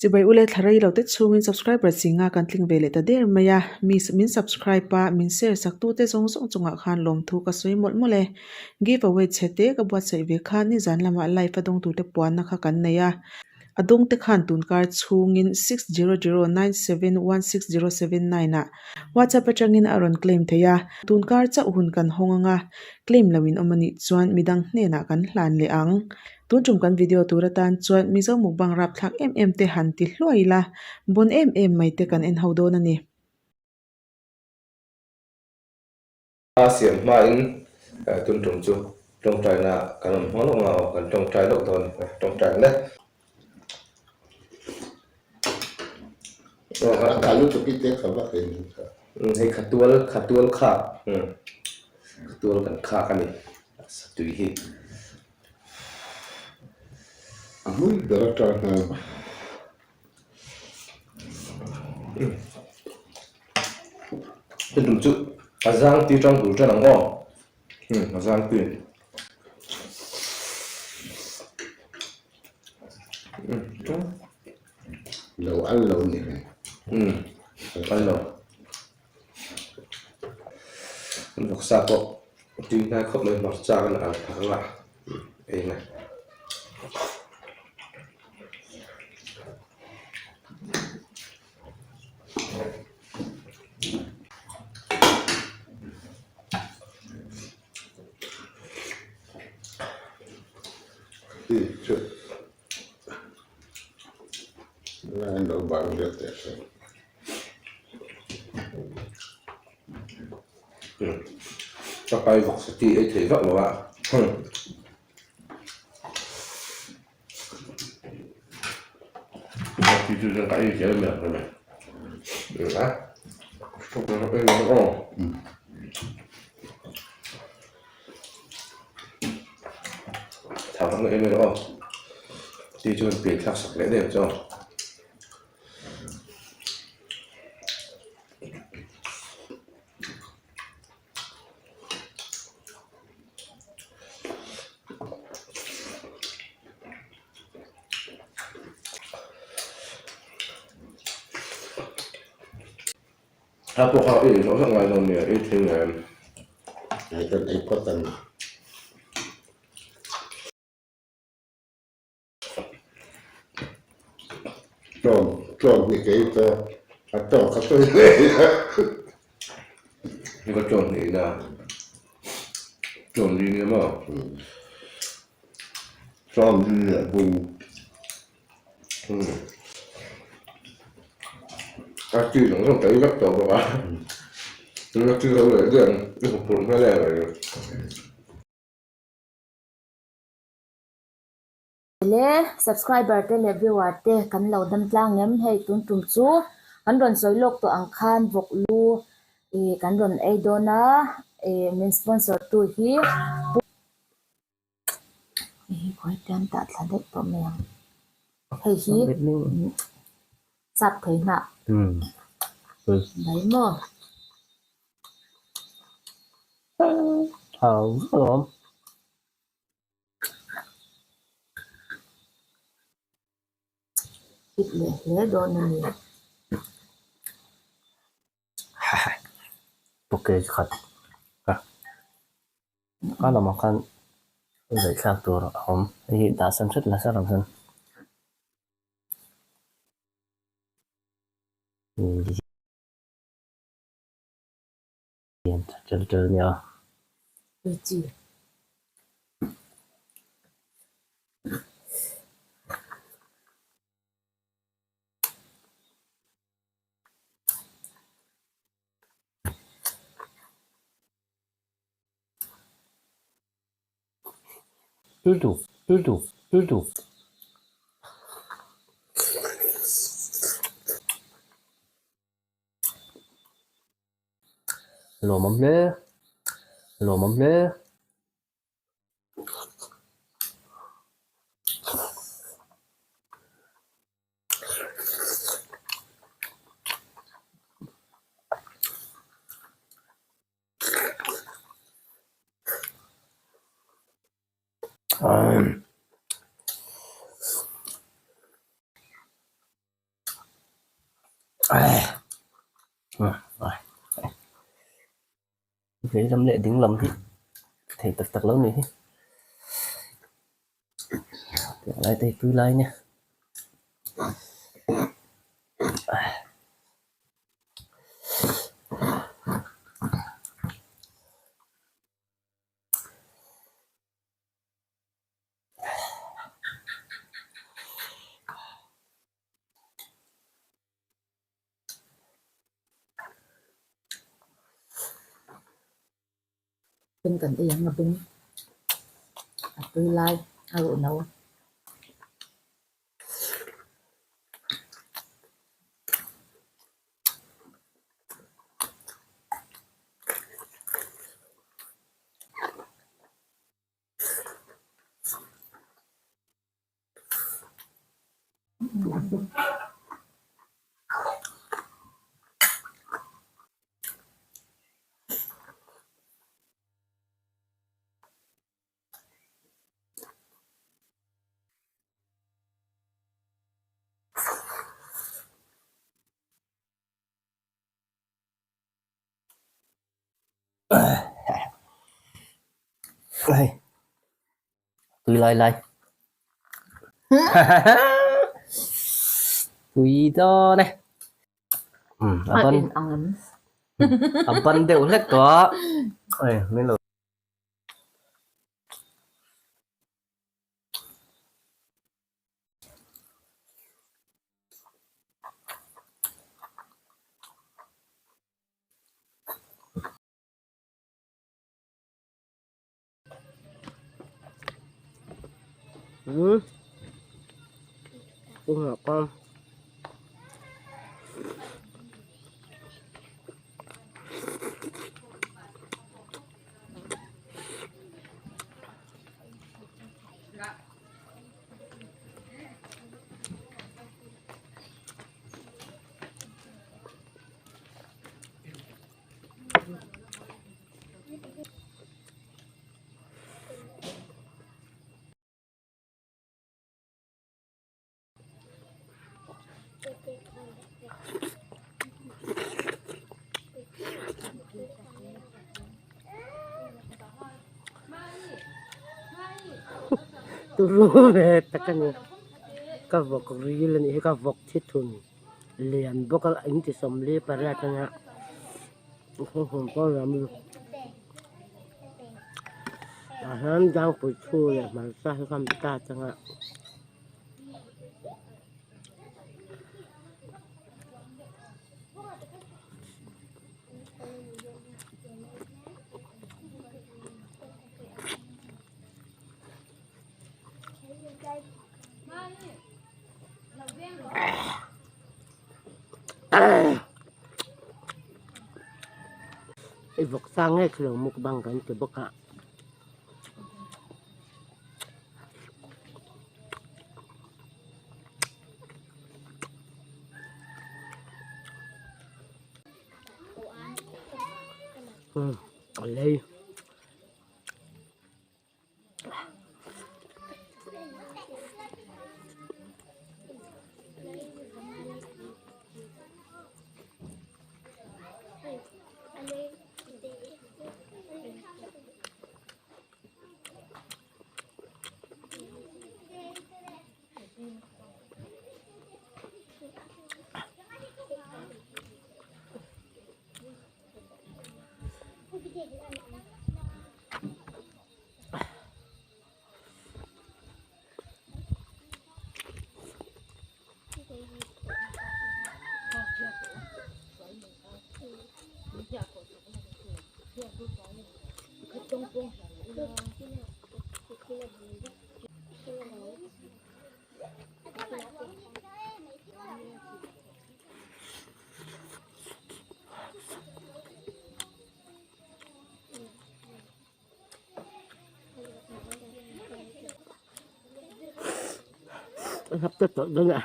Chibai ule thla rei lo te chhungin subscriber zinga kan tling ve leh ta der mai a, mi min subscribe a, min share sak tute zawng zawng chungah khan lawmthu ka sawi mawlh mawlh e. Give away chhe te ka buatsaih ve khan nizan lamah live a dawngtute puanna kha kan nei a. A dawngte khan tunkar chhungin 6009716079 ah WhatsApp atangin a rawn claim thei a, tunkar chauh hun kan hawng anga claim lo in awm anih chuan midang hnenah kan hlan leh ang. Tun tum kan video tur atan chuan Mizo mukbang rapthlak em em te han ti hluai ila, bawn em em mai te kan en ho dawn a ni. A siam hmain tun tum chu tawngtaina kan awm hma lawk nga aw, kan tawngtai lawk dawn a ni, tawngtai ang le. A kha lutuk i te kha vak in kha. Hei khatual khatual khak khatual kan khak a ni satui hi. A hmui ber atang hian. Hei tum chu a zang ti tang tur tan ang aw a zang ti Lo al lo ni hei. Al lo. An vawksa pawh tui hnai khawp mai hmarcha kan al phak anga ei na. Ka pai vawk sati ei thei vak lo a. Vawk ti chu chuan ka ei zel mai ang mai. A Thau tak na em em aw. Ti chuan pian thlak sak leh daih ang chu aw. A pawh kha i zawh zawh ngai dawn nia i thil nen. Ai kan ei phawt ang. Tlawm tlawm hi kei chu a tawk a sawi hle a. Ka tlawm hnih ina tlawm li nia maw? Tlawm li leh bung. A chi zawng zawng ka ei vek tawh bawk a. Tuna chi lo leh daih ang i huphurh hmel em mai. Le subscriber te leh viewer te kan lo dam tlang em hei tun tum chu kan rawn sawi lawk tawh ang khan vawk lu ih kan rawn ei dawn a ih min sponsor tu hi hei hi khawi te an tah thla daih tawh mai ang hei hi chak thei hnah mai maw. Hit leh hle dawn a ni. Package khat a a lamah khan zaihthlak tur a awm hei hi dah san hret la sar ang chuan. Tel tel nia. Tui tuk, tui tuk, tui tuk. Lawmawm hle, lawmawm hle. Veilam leh dinglam hi thei tak tak lo ni hi. Tiang lai te hi tui lai nia. Beng kan ei ang a beng a tui lai a ruh no. Hei tui lai lai tui dawn e a ban a ban deuh hlek tawh a hei min lo Turu ve tak a ni ka vawk ril a nih hi ka vawk thi thun lian bawk a in ti sawmli pariat a nia tah hian dangpui chhu leh hmarcha hi ka ta changa. I vawk sang nge thilo mukbang kan ti bawk a. A lei. Hap ta tawh dawn a.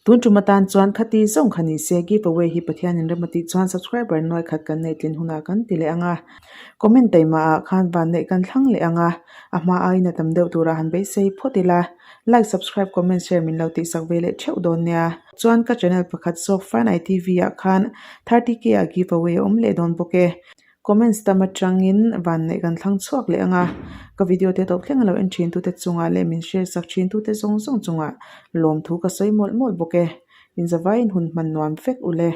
Tun tum atan chuan khati zawng kha ni se give away hi Pathian in rem a tih chuan subscriber nuai khat kan neih tlin hunah kan ti leh ang a. Comment taima ah khan van neih kan thlang leh ang a, a hma aiin a tam deuh turah han beisei phawt ila. Like, subscribe, comment, share min lo tihsak ve leh theuh dawn nia. Chuan ka channel pakhat zawk Fanai TV ah khan 30k ah give away a awm leh dawn bawk e. Comments tam atangin vanneih kan thlang chhuak leh ang a, ka video te tawp thleng a lo en thin tute chungah leh min share sak thin tute zawng zawng chungah lawmthu ka sawi mawlh mawlh bawk e. Inzavaiin hun hman nuam vek ule.